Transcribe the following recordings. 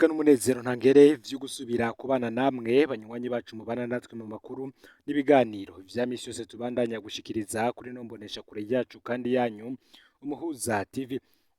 N'iteka n'umunezero ntangere vyo gusubira kubana namwe banywanyi bacu mubana natwe mu makuru n'ibiganiro vya misi yose tubandanya gushikiriza kuri no mbonesha kure yacu kandi yanyu Umuhuza TV.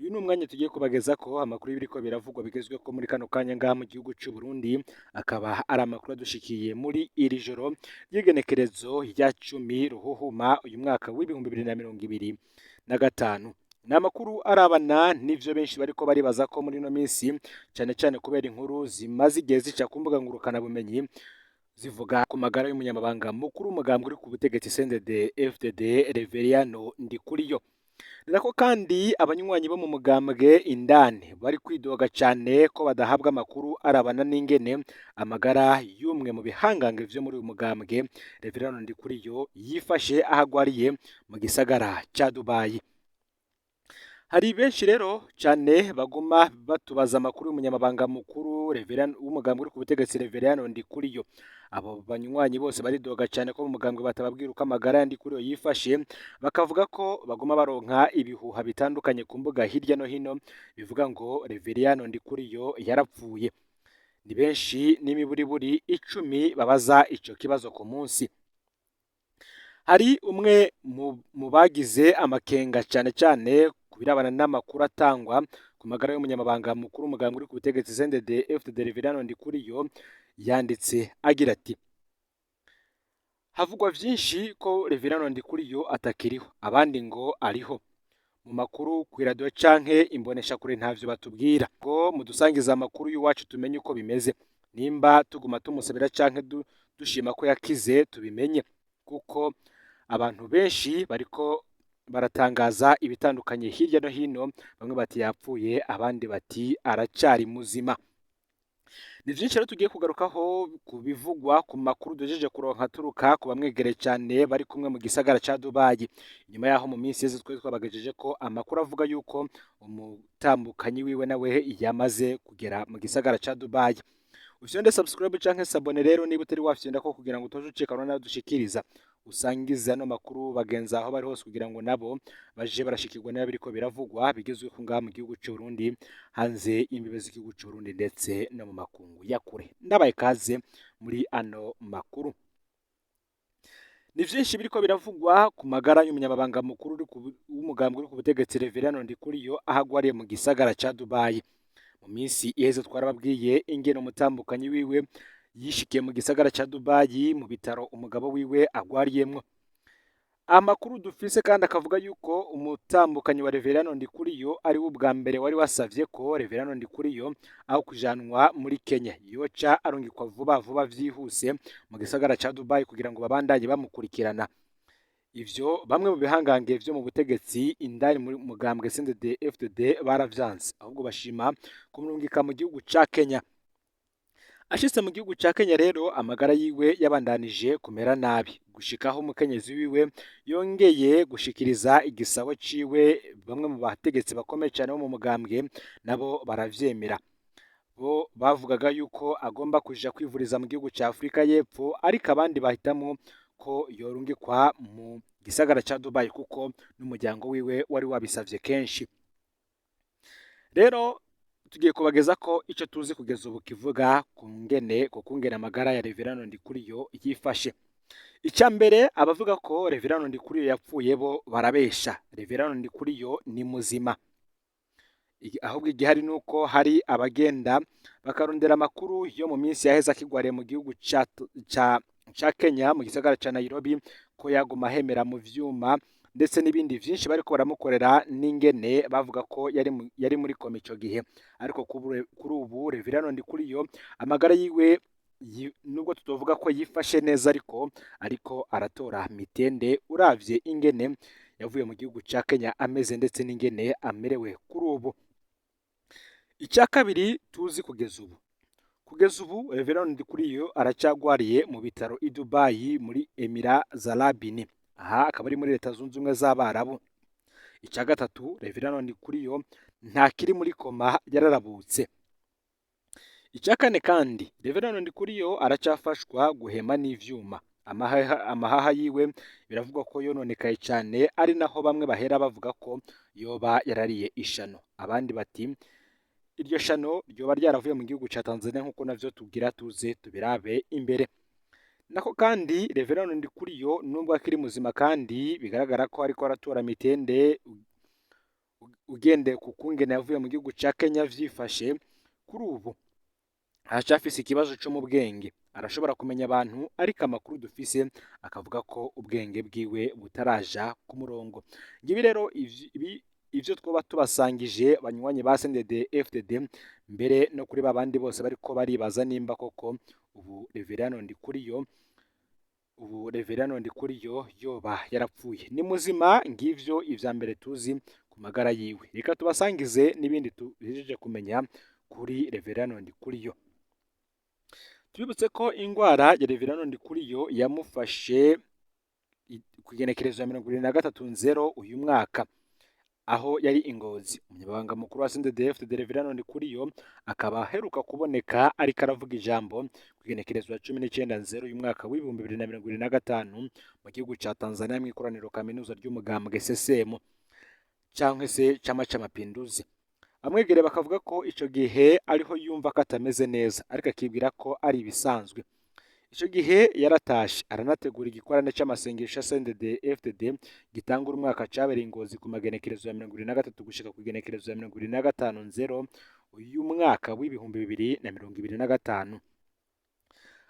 Uyu ni umwanya tugiye kubagezako amakuru y'ibiriko biravugwa bigezweho muri kano kanya ngaha mu gihugu c'u Burundi, akaba ari amakuru adushikiye muri iri joro ry'igenekerezo rya 10 Ruhuhuma uyu mwaka w'2025. Ni amakuru arabana n'ivyo benshi bariko baribaza ko muri ino minsi, cane cane kubera inkuru zimaze igihe zica ku mbuga ngurukanabumenyi zivuga ku magara y'umunyamabanga mukuru w'umugambwe uri ku butegetsi CNDD FDD Reveriyano Ndikuriyo. Ni nako kandi abanywanyi bo mu mugambwe indani bari kwidoga cane ko badahabwa amakuru arabana n'ingene amagara y'umwe mu bihangange vyo muri uyu mugambwe Reveriyano Ndikuriyo yifashe aho agwariye mu gisagara ca Dubayi. Hari benshi rero cane baguma batubaza amakuru y'umunyamabanga mukuru w'umugambwe uri ku butegetsi Reveriyano Ndikuriyo. Abo banywanyi bose baridoga cane ko mu mugambwe batababwira uko amagara ya Ndikuriyo yifashe, bakavuga ko baguma baronka ibihuha bitandukanye ku mbuga hirya no hino bivuga ngo Reveriyano Ndikuriyo yarapfuye. Ni benshi n'imiburiburi 10 babaza ico kibazo ku munsi. Hari umwe mu bagize amakenga cane cane ku birabana n'amakuru atangwa ku magara y'umunyamabanga mukuru w'umugambwe uri ku butegetsi CNDD FDD Reveriyano Ndikuriyo, yanditse agira ati: havugwa vyinshi ko Reveriyano Ndikuriyo atakiriho, abandi ngo ariho. Mu makuru kw'iradiyo canke imboneshakure ntavyo batubwira, ngo mudusangize amakuru y'iwacu tumenye uko bimeze. Nimba tuguma tumusabira canke dushima ko yakize tubimenye, kuko abantu benshi bariko baratangaza ibitandukanye hirya no hino, bamwe bati yapfuye, abandi bati aracari muzima. Ni vyinshi rero tugiye kugarukaho ku bivugwa ku makuru duhejeje kuronka aturuka ku bamwegereye cane bari kumwe mu gisagara ca Dubayi. Inyuma yaho mu minsi iheze twari twabagejeje ko amakuru avuga yuko umutambukanyi wiwe nawe yamaze kugera mu gisagara ca Dubayi. Ufyonde subscribe canke s'abonner rero niba utari wafyonda ko kugira ngo utoje ucikanwa nayo dushikiriza. Usangize ano makuru bagenzi aho bari hose kugira ngo nabo baje barashikirwa niba biriko biravugwa bigezweho ngaha mu gihugu c'u Burundi, hanze y'imbibe z'igihugu c'u Burundi ndetse no mu makungu ya kure. Ndabaye kaze muri ano makuru. Ni vyinshi biriko biravugwa ku magara y'umunyamabanga mukuru w'umugambwe uri ku butegetsi Reveriyano Ndikuriyo aho agwariye mu gisagara ca Dubayi. Mu minsi iheze twarababwiye ingene umutambukanyi wiwe yishikiye mu gisagara ca Dubayi mu bitaro umugabo wiwe agwariyemwo. Amakuru dufise kandi akavuga yuko umutambukanyi wa Reveriyano Ndikuriyo ari we ubwa mbere wari wasavye ko Reveriyano Ndikuriyo aho kujanwa muri Kenya yoca arungikwa vuba vuba vyihuse mu gisagara ca Dubayi kugira ngo babandanye bamukurikirana. Ivyo bamwe mu bihangange vyo mu butegetsi indani muri mugambwe CNDD FDD baravyanse, ahubwo bashima kumurungika mu gihugu ca Kenya. Ashitse mu gihugu ca Kenya rero amagara yiwe yabandanije kumera nabi, gushikaho umukenyezi wiwe yongeye gushikiriza igisabo ciwe, bamwe mu bategetsi bakomeye cane bo mu mugambwe nabo baravyemera. Bo bavugaga yuko agomba kuja kwivuriza mu gihugu ca Afrika y'Epfo, ariko abandi bahitamwo ko yorungikwa mu gisagara ca Dubai kuko n'umuryango wiwe wari wabisavye kenshi. Rero tugiye kubageza ko ico tuzi kugeza ubu kivuga ku ngene ku kungene amagara ya Reveriyano Ndikuriyo yifashe. Ica mbere, abavuga ko Reveriyano Ndikuriyo yapfuye bo barabesha. Reveriyano Ndikuriyo ni muzima. Ahubwo igihari nuko hari abagenda bakarondera amakuru yo mu minsi yaheze akigwariye mu gihugu ca Kenya mu gisagara ca Nairobi, ko yaguma ahemera mu vyuma ndetse n'ibindi vyinshi bariko baramukorera, n'ingene bavuga ko yari muri koma ico gihe. Ariko kuri ubu Reveriyano Ndikuriyo amagara yiwe nubwo tutovuga ko yifashe neza, ariko aratora mitende uravye ingene yavuye mu gihugu ca Kenya ameze ndetse n'ingene amerewe kuri ubu. Icya kabiri tuzi kugeza ubu Reveriyano Ndikuriyo aracagwariye mu bitaro i Dubai muri Emirats Arabes, aha akaba ari muri Leta Zunze Ubumwe z'Abarabu. Icya gatatu, Reveriyano Ndikuriyo ntakiri muri koma, yararabutse. Icya kane kandi, Reveriyano Ndikuriyo aracafashwa guhema n'ivyuma. Amahaha yiwe biravugwa ko yononekaye cyane, ari naho bamwe bahera bavuga ko yoba yarariye ishano, abandi bati Iryo shano ryoba ryaravuye mu gihugu ca Tanzania, nkuko navyo tugira tuze tubirabe imbere. Nako kandi Reverend Ndikuriyo, nubwo akiri muzima kandi bigaragara ko ariko aratora mitende ugendeye ku kungene yavuye mu gihugu ca Kenya vyifashe, kuri ubu aracafise ikibazo co mu bwenge. Arashobora kumenya abantu, ariko amakuru dufise akavuga ko ubwenge bwiwe butaraja ku murongo. Ngibi rero ivyo twoba tubasangije, banywanyi ba CNDD FDD, mbere no kuri babandi bose bariko baribaza nimba koko ubu Reverend Ndikuriyo yoba yarapfuye. Ni muzima. Ngivyo ivya mbere tuzi ku magara yiwe. Reka tubasangize n'ibindi tuhejeje kumenya kuri Reverend Ndikuriyo. Tubibutse ko ingwara ya Reverend Ndikuriyo yamufashe ku igenekerezo ya 23/0 uyu mwaka, aho yari i Ngozi. Umunyamabanga mukuru wa CNDD-FDD Reverend Ndikuriyo akaba aheruka kuboneka ariko aravuga ijambo ku igenekerezo ya 19/0 uyu mwaka w'2025 mu gihugu ca Tanzania, mu ikoraniro kaminuza ry'umugambwe CCM canke se Chama cha Mapinduzi. Abamwegereye bakavuga ko ico gihe ariho yumva ko atameze neza, ariko akibwira ko ari ibisanzwe. Ico gihe yaratashe, aranategura igikorane c'amasengesho ya CNDD FDD gitangura umwaka, cabereye i Ngozi ku magenekerezo ya 23 gushika ku igenekerezo ya 25/0 uyu mwaka w'2025.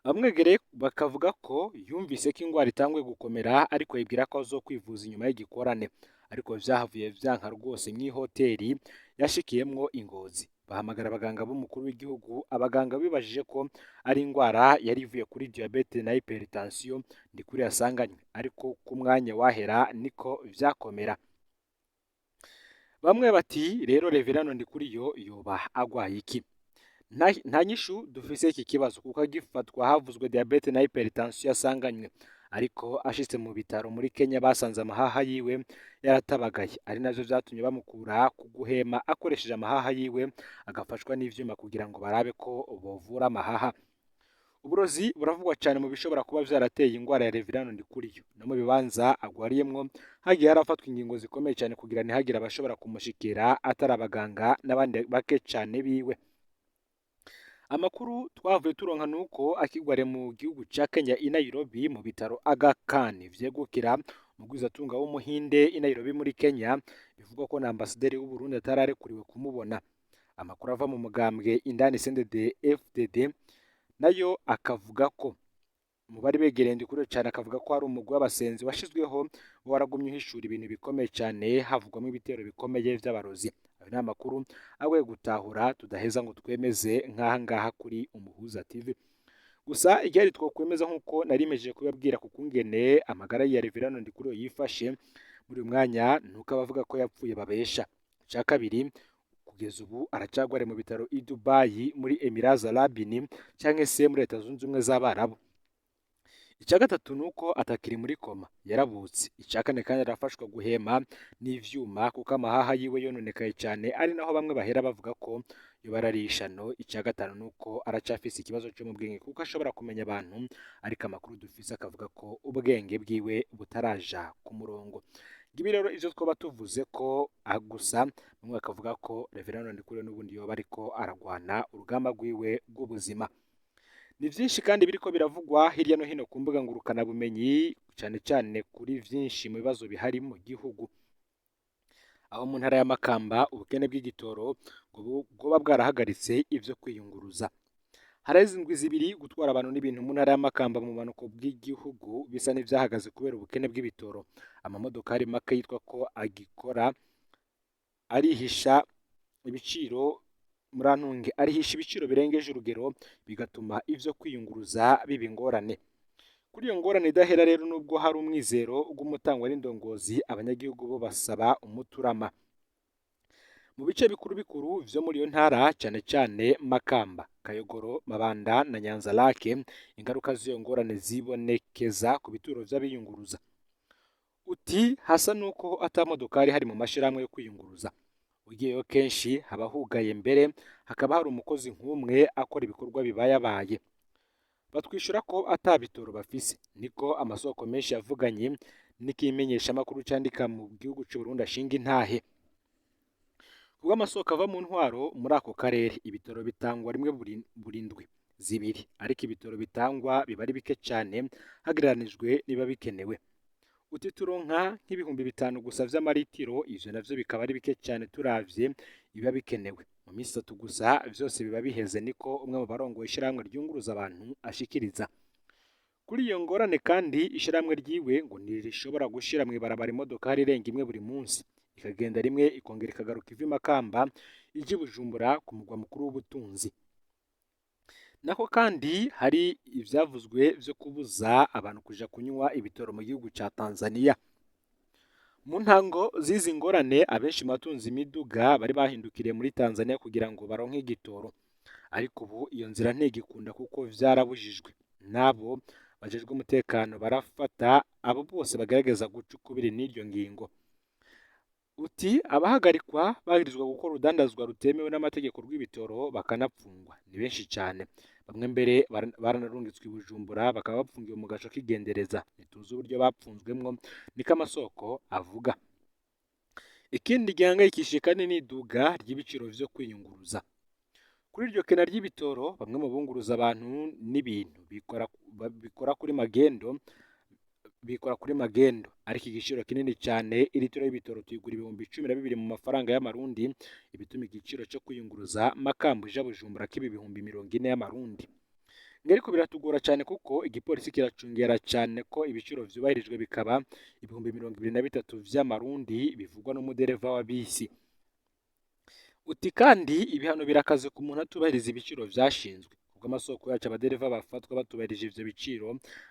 Abamwegereye bakavuga ko yumvise ko ingwara itanguye gukomera, ariko yibwira ko azokwivuza inyuma y'igikorane, ariko vyahavuye vyanka rwose. Mw'ihoteri yashikiyemwo i Ngozi bahamagara abaganga b'umukuru w'igihugu. Abaganga bibajije ko ari ingwara yari ivuye kuri diabète na hypertension Ndikuriyo yasanganywe, ariko ku mwanya wahera niko vyakomera. Bamwe bati: "Rero Reverend Ndikuriyo yoba agwaye iki?" Nta nyishu dufise iki kibazo, kuko agifatwa havuzwe diabète na hypertension yasanganywe, ariko ashitse mu bitaro muri Kenya basanze amahaha yiwe yaratabagaye, ari navyo vyatumye bamukura ku guhema akoresheje amahaha yiwe, agafashwa n'ivyuma kugira ngo barabe ko bovura amahaha. Uburozi buravugwa cyane mu bishobora kuba vyarateye ingwara ya Reverend Ndikuriyo. No mu bibanza agwariyemwo hagiye harafatwa ingingo zikomeye cyane kugira ntihagire abashobora kumushikira atari abaganga n'abandi bake cyane biwe. Amakuru twavuye turonka nuko akigware mu gihugu ca Kenya i Nairobi, mu bitaro Aga Khan vyegukira umugwizatunga w'Umuhinde i Nairobi muri Kenya, bivugwa ko na ambasaderi w'u Burundi atararekuriwe kumubona. Amakuru ava mu mugambwe indani CNDD FDD nayo akavuga ko mu bari begereye Ndikuriyo cyane, akavuga ko hari umugwi w'abasenzi washizweho waragumye uhishura ibintu bikomeye cyane, havugwamo ibitero bikomeye vy'abarozi. Ayo ni amakuru agoye gutahura, tudaheza ngo twemeze nk'aha ngaha kuri Umuhuza TV. Gusa igihari twokwemeza, nk'uko nari mejeje kubabwira, ku kungene amagara ya Reverend Ndikuriyo yifashe muri uyu mwanya, nuko abavuga ko yapfuye babesha. Icya kabiri, kugeza ubu aracagware mu bitaro i Dubai muri Emirats Arabes cyangwa se muri Leta Zunze Ubumwe z'Abarabu. Icya gatatu ni uko atakiri muri koma, yarabutse. Icya kane kandi, arafashwa guhema n'ivyuma kuko amahaha yiwe yononekaye cyane, ari naho bamwe bahera bavuga ko yoba ari ishano. Icya gatanu ni uko aracafise ikibazo cyo mu bwenge, kuko ashobora kumenya abantu, ariko amakuru dufise akavuga ko ubwenge bwiwe butaraja ku murongo. Ngibi rero ivyo twoba tuvuze ko gusa bamwe bakavuga ko Reverend Ndikuriyo n'ubundi yoba ariko aragwana urugamba rwiwe rw'ubuzima. Ni vyinshi kandi biriko biravugwa hirya no hino ku mbuga ngurukanabumenyi, cyane cyane kuri vyinshi mu bibazo bihari mu gihugu, aho mu ntara ya Makamba ubukene bw'igitoro ngo bwoba bwarahagaritse ivyo kwiyunguruza. Haraheze indwi 2 gutwara abantu n'ibintu mu ntara ya Makamba mu bumanuko bw'igihugu bisa n'ivyahagaze kubera ubukene bw'ibitoro. Amamodokari make yitwa ko agikora arihisha ibiciro, murantunge, arihisha ibiciro birengeje urugero, bigatuma ivyo kwiyunguruza biba ingorane. Kuri iyo ngorane idahera rero, nubwo hari umwizero w'umutangwa n'indongozi, abanyagihugu bo basaba umuturama. Mu bice bikuru bikuru vyo muri iyo ntara, cane cane Makamba, Kayogoro, Mabanda na Nyanza Lake, ingaruka z'iyo ngorane zibonekeza ku bituro vy'abiyunguruza. Uti hasa nuko ata modokari hari mu mashirahamwe yo kwiyunguruza. Ugiyeyo kenshi haba hugaye, mbere hakaba hari umukozi nk'umwe akora ibikorwa bibayabaye. Batwishura ko ata bitoro bafise, niko amasoko menshi yavuganye n'ikimenyeshamakuru candika mu gihugu c'u Burundi ashinga intahe. Kubw'amasoko ava mu ntwaro muri ako karere, ibitoro bitangwa rimwe buri ndwi zibiri, ariko ibitoro bitangwa biba ari bike cane hagereranijwe niba bikenewe. Uti turonka nk'5.000 gusa vy'amaritiro, ivyo navyo bikaba ari bike cane turavye ibiba bikenewe. Mu minsi 3 gusa vyose biba biheze, niko umwe mu barongoye ishirahamwe ryunguruza abantu ashikiriza. Kuri iyo ngorane kandi ishirahamwe ryiwe ngo ntirishobora gushira mw'ibarabara imodokari irenga imwe buri munsi, ikagenda rimwe ikongera ikagaruka iva i Makamba ija i Bujumbura ku mugwa mukuru w'ubutunzi. Nako kandi hari ivyavuzwe vyo kubuza abantu kuja kunywa ibitoro mu gihugu ca Tanzania. Mu ntango z'izi ngorane abenshi mu batunze imiduga bari bahindukiriye muri Tanzania kugira ngo baronke igitoro, ariko ubu iyo nzira ntigikunda kuko vyarabujijwe. N'abo bajejwe umutekano barafata abo bose bagerageza guca ukubiri n'iryo ngingo. Uti abahagarikwa bagirizwa gukora urudandazwa rutemewe n'amategeko rw'ibitoro bakanapfungwa ni benshi cane, bamwe mbere baranarungitswe i Bujumbura bakaba bapfungiwe mu gaco k'igendereza, ntituzi uburyo bapfunzwemwo, niko amasoko avuga. Ikindi gihangayikishije kandi ni iduga ry'ibiciro vyo kwiyunguruza. Kuri iryo kena ry'ibitoro, bamwe mu bunguruza abantu n'ibintu bikora kuri magendo, bikora kuri magendo, ariko igiciro kinini cyane, iritiro y'ibitoro tuyigura 12.000 mu mafaranga y'amarundi, ibituma igiciro cyo kwiyunguruza Makamba uja Bujumbura kiba 40.000 y'amarundi. Ngo ariko biratugora cyane kuko igipolisi kiracungera cyane ko ibiciro vyubahirijwe, bikaba 23.000 vy'amarundi, bivugwa n'umudereva wa bisi. Uti kandi ibihano birakaze ku muntu atubahiriza ibiciro vyashinzwe. Kubwo amasoko yacu, abadereva bafatwa batubahirije ivyo biciro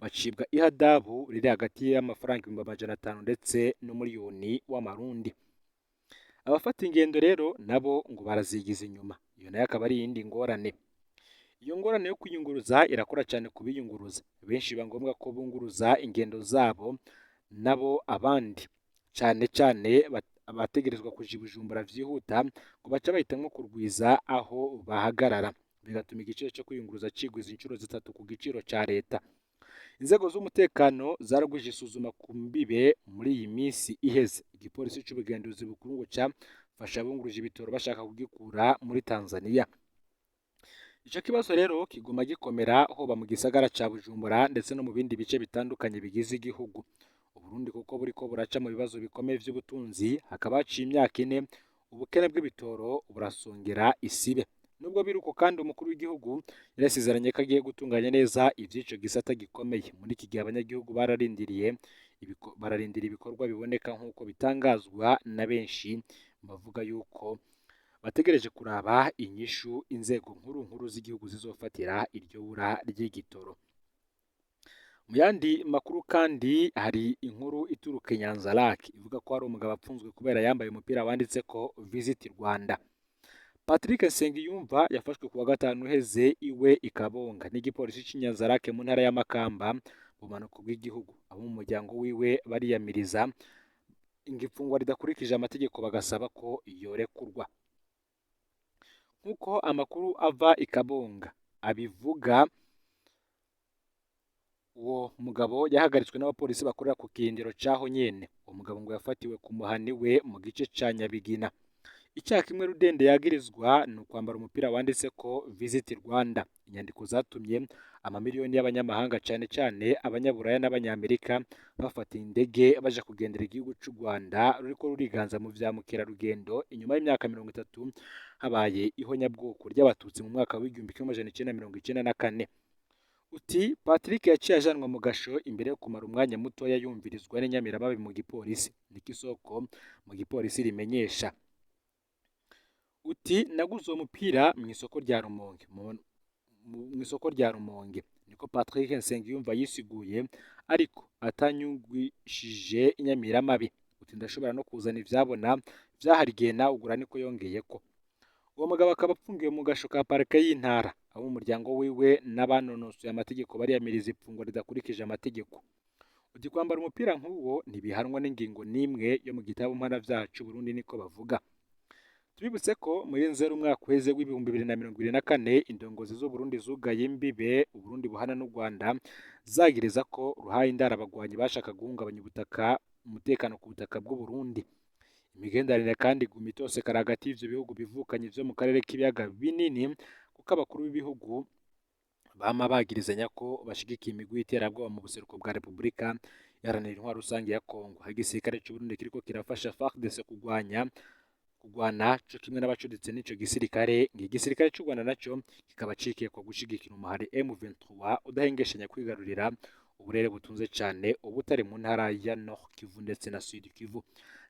bacibwa ihadabu riri hagati y'amafaranga 500.000 ndetse n'umuriyoni w'amarundi. Abafata ingendo rero nabo ngo barazigiza inyuma, iyo nayo akaba ari iyindi ngorane. Iyo ngorane yo kwiyunguruza irakora cyane ku biyunguruza, benshi biba ngombwa ko bunguruza ingendo zabo nabo abandi, cyane cyane abategerezwa kuja i Bujumbura vyihuta ngo baca bahitamwo kurwiza aho bahagarara, bigatuma igiciro cyo kwiyunguruza cigwiza inshuro 3 ku giciro ca leta. Inzego z'umutekano zaragwije isuzuma ku mbibe muri iyi minsi iheze. Igipolisi c'ubugenduzi bukuru ngo cafashe abunguruje ibitoro bashaka kugikura muri Tanzania. Ico kibazo rero kiguma gikomera hoba mu gisagara ca Bujumbura ndetse no mu bindi bice bitandukanye bigize igihugu. Uburundi kuko buriko buraca mu bibazo bikomeye vy'ubutunzi, hakaba haciye imyaka 4 ubukene bw'ibitoro burasongera isibe. Nubwo biri uko kandi umukuru w'igihugu yarasezeranye ko agiye gutunganya neza ivy'ico gisata gikomeye. Muri iki gihe abanyagihugu bararindira ibikorwa biboneka nk'uko bitangazwa na benshi bavuga yuko bategereje kuraba inyishu inzego nkuru nkuru z'igihugu zizofatira iryo bura ry'igitoro. Mu yandi makuru kandi hari inkuru ituruka i Nyanza-Lac ivuga ko hari umugabo apfunzwe kubera yambaye umupira wanditse ko Visit Rwanda. Patrick Nsengiyumva yafashwe kuwa gatanu uheze iwe i Kabonga n'igipolisi c'i Nyanza-Lac mu ntara ya Makamba mu bumanuko bw'igihugu. Abo mu muryango wiwe bariyamiriza ifungwa ridakurikije amategeko bagasaba ko yorekurwa. Nk'uko amakuru ava i Kabonga abivuga, uwo mugabo yahagaritswe n'abapolisi bakorera ku kirindiro c'aho nyene. Uwo mugabo ngo yafatiwe ku muhani we mu gice ca Nyabigina. Icyaha kimwe rudende yagirizwa ni ukwambara umupira wanditse ko Visit Rwanda. Inyandiko zatumye amamiliyoni y'abanyamahanga cyane cyane abanyaburaya n'abanyamerika bafata indege baja kugendera igihugu c'u Rwanda ruriko ruriganza mu vya mukerarugendo inyuma y'imyaka 30 habaye ihonyabwoko ry'abatutsi mu mwaka w'1994. Uti Patrick yaciye ajanwa mu gasho imbere yo kumara umwanya mutoya yumvirizwa n'inyamiramabi mu gipolisi, niko isoko mu gipolisi rimenyesha. Uti naguze uwo mupira mw'isoko rya Rumonge, mw'isoko rya Rumonge, niko Patrick Nsengiyumva yisiguye ariko atanyugwishije inyamiramabi. Uti ndashobora no kuzana ivyabona vyahari igihe nawugura, niko yongeyeko. Uwo mugabo akaba apfungiwe mu gasho ka parike y'intara. Abo mu muryango wiwe n'abanonosoye amategeko bariyamiriza ifungwa ridakurikije amategeko. Uti kwambara umupira nk'uwo ntibihanwa n'ingingo n'imwe yo mu gitabo mpanavyaha c'Uburundi, niko bavuga. Tubibutse ko muri nzero umwaka uheze w'2024 indongozi z'Uburundi zugaye imbibe Uburundi buhana n'u Rwanda, zagiriza ko ruhaye indaro abagwanyi bashaka guhungabanya ubutaka umutekano ku butaka bw'Uburundi. Imigenderanire kandi iguma itosekara hagati y'ivyo bihugu bivukanye vyo mu karere k'ibiyaga binini, kuko abakuru b'ibihugu bama bagirizanya ko bashigikiye imigwi y'iterabwoba mu buseruko bwa Repubulika Iharanira Intwaro Rusange ya Kongo. Aho igisirikare c'Uburundi kiriko kirafasha FARDC kugwanya kugwana co kimwe n'abacuditse n'ico gisirikare, igisirikare c'u Rwanda naco kikaba cikekwa gushigikira umuhari M23 udahengeshanya kwigarurira uburere butunze cane ubutare mu ntara ya Nord Kivu ndetse na Sud Kivu.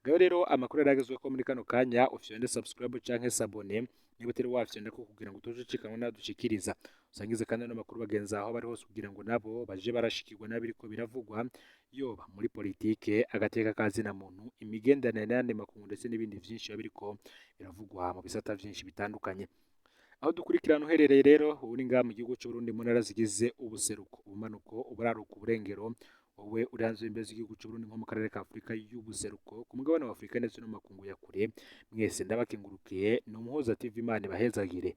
Ngayo rero amakuru yaragezweko muri kano kanya. Ufyonde subscribe canke s'abonner niba utari wafyonda ko kugira ngo utoje ucikanwa n'adushikiriza. Usangize kandi ano makuru bagenzi aho bari hose kugira ngo nabo baje barashikirwa n'abiriko biravugwa, yoba muri politike, agateka ka zina muntu, imigenderanire n'ayandi makungu, ndetse n'ibindi vyinshi biba biriko biravugwa mu bisata vyinshi bitandukanye. Aho dukurikirana uherereye rero, ubu ni ngaha mu gihugu c'Uburundi, mu ntara zigize ubuseruko, ubumanuko, uburaruko, uburengero, wowe uri hanze y'imbibe z'igihugu c'Uburundi nko mu karere ka Afurika y'ubuseruko, ku mugabane wa Afurika ndetse no mu makungu ya kure, mwese ndabakengurukiye. Ni Umuhuza TV, Imana ibahezagire.